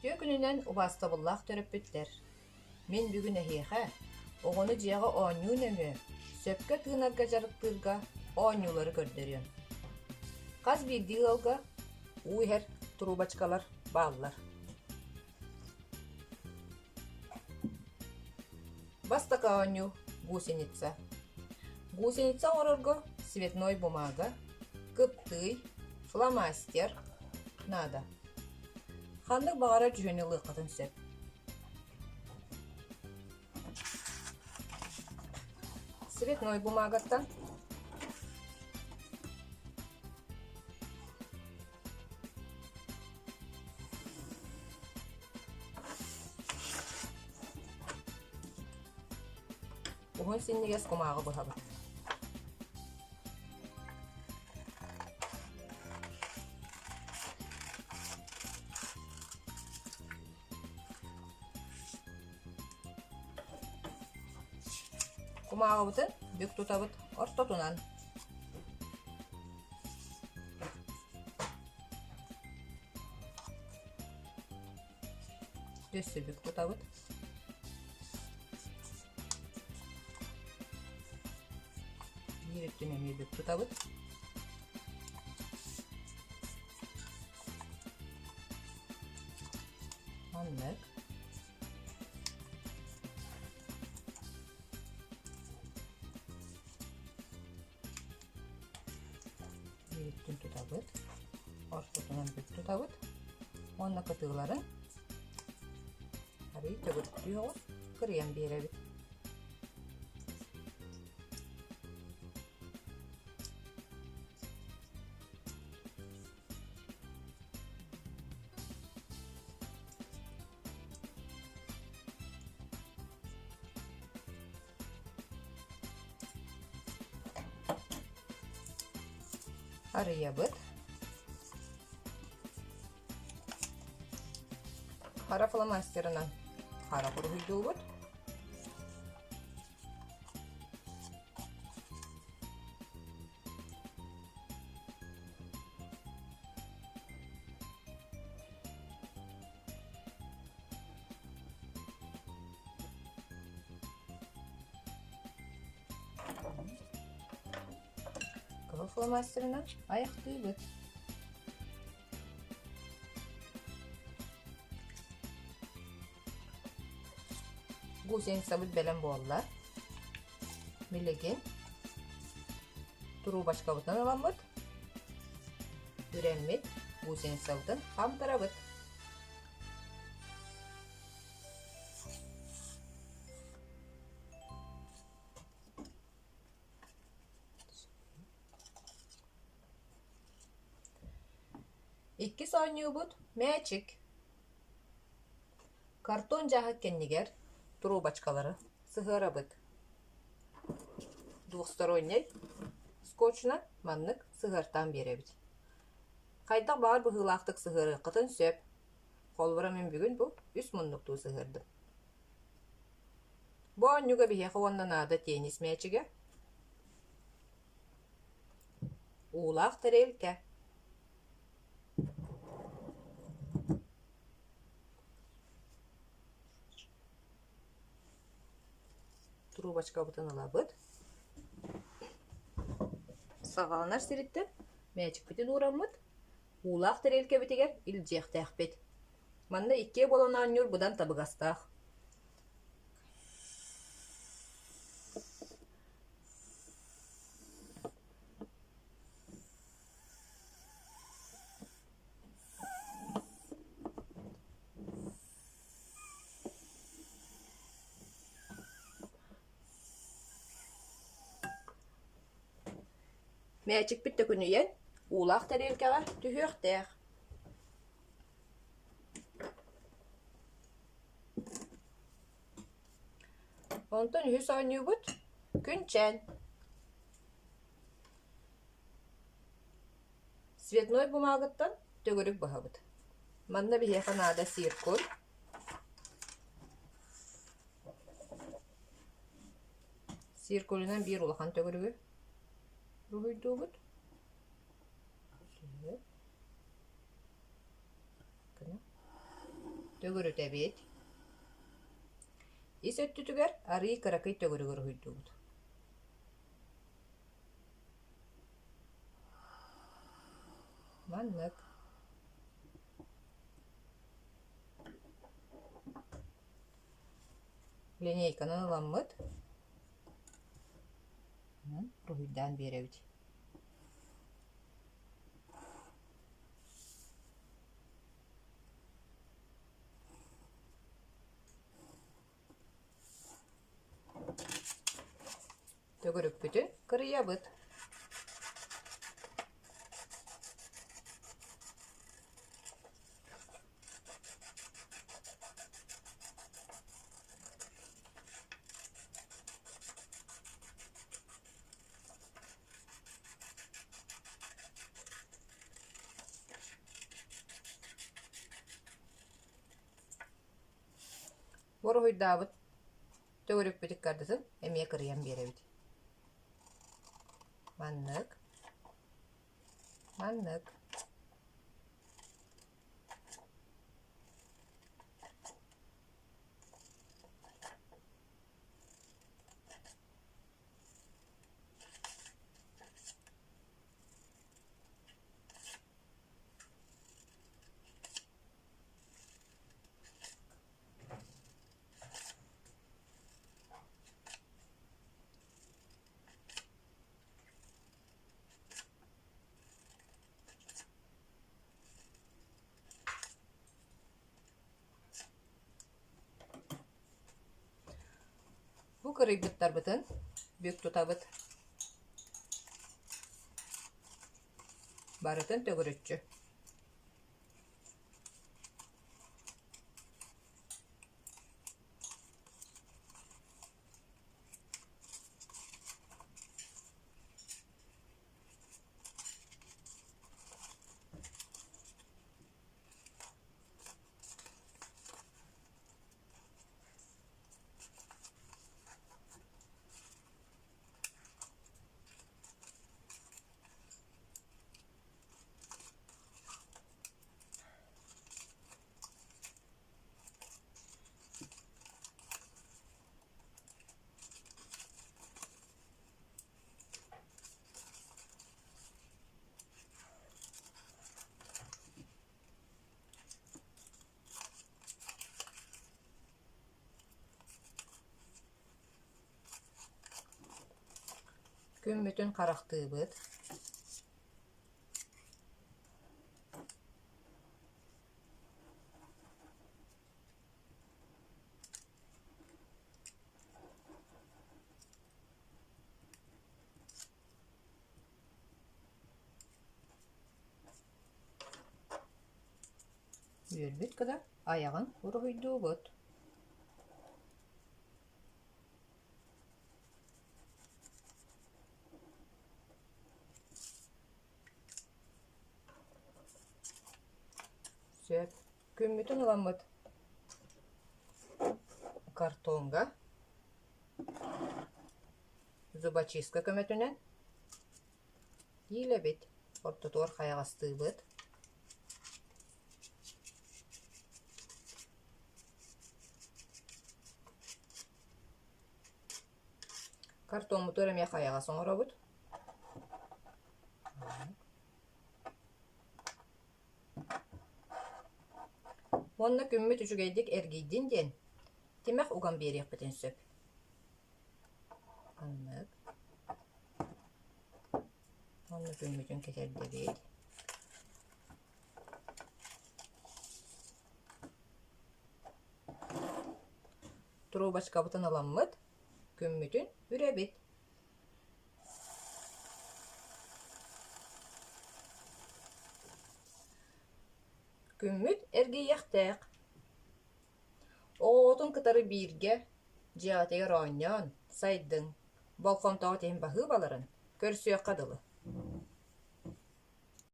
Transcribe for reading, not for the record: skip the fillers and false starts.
Үтүө күнүнэн убаастабыллаах төрөппүттэр! Мин бүгүн эһиэхэ оҕону дьиэҕэ оонньуу нөҥүө сөпкө тыынарга дьарыктыырга оонньуулары көрдөрүөм. Хас биирдии ыалга уу иһэр трубочкалар бааллар. Бастакы оонньуу гусеница. Гусеница оҥорорго цветной бумага, кыптыый, фломастер наада. Ханнык баҕарар дьүһүнү ылыаххытын сөп. Цветной бумагаттан Уһун синньигэс кумааҕы быһабыт. Кумааҕыбытын бүк тутабыт ортотунан. Өссө бүк тутабыт. Биир өттүн эмиэ бүк тутабыт. Маннык. Биириттэн тутабыт, ортотунан бүк тутабыт уонна кытыыларын арыый төгүрүктүү оҕус кырыйан биэрэбит. Арыйабыт. Хара фломастерынан хара уруһуйдуубут. Кыһыл фломастерынан айахтыыбыт. Гусеницабыт бэлэм буолла. Билигин трубочкабытын ыламмыт, үрэммит гусеницабытын хамтарабыт. Иккис оонньуубут мээчик. Картон дьааһык кэннигэр трубочкалары сыһыарабыт. Двухсторонняй скотчунан маннык сыһыартаан биэрэбит. Хайдах баҕар быһыылаахтык сыһыарыаххытын сөп. Холобура мин бүгүн бу үс муннуктуу сыһыардым. Бу оонньууга биһиэхэ уонна наада теннис мээчигэ, уулаах тэриэлкэ. Трубочкабытын ылабыт. Саҕаланар сириттэн мээчикпитин уураммыт, уулаах тэриэлкэбитигэр илдьиэхтээхпит. Манна иккиэ буолан оонньуур быдан табыгастаах. Мээчикпит төкүнүйэн, уулаах тэриэлкэҕэ түһүөхтээх. Онтон үһүс оонньуубут Күнчээн. Цветной бумагыттан төгүрүк быһабыт. Манна биһиэхэ наада циркуль, Циркулунан биир улахан төгүрүгү уруһуйдуубут. Төгүрүтэбит. Ис өттүтүгэр арыый кыракый төгүрүгү уруһуйдуубут. Маннык. Линейканан ыламмыт уруһуйдаан биэрэбит. Төгүрүкпүтүн кырыйабыт. Уруһуйдаабыт төгүрүкпүт ыккардытын эмиэ кырыйан биэрэбит. Маннык, маннык. Бу кырыйбыттарбытын бүк тутабыт. Барытын төгүрүччү. Күммүтүн харахтыыбыт. Үөрбүт гына айаҕын уруһуйдуубут. Сөп. Күммүтүн ыламмыт картонга зубочистка көмөтүнэн иилэбит, ортотугар хайаҕастыыбыт. Картоммутугар эмиэ хайаҕас оҥоробут. Уонна күммүт үчүгэйдик эргийдин диэн тимэх уган биэриэхпитин сөп. Маннык. Уонна күммүтүн кэтэрдэбит. Трубочкабытын ыламмыт, күммүтүн үрэбит. Күммүт эргийиэхтээх. Оҕоҕутун кытары бииргэ дьиэҕитигэр оонньоон, сайдыҥ, болҕомтоҕут иһин баһыыбаларын көрсүөххэ дылы.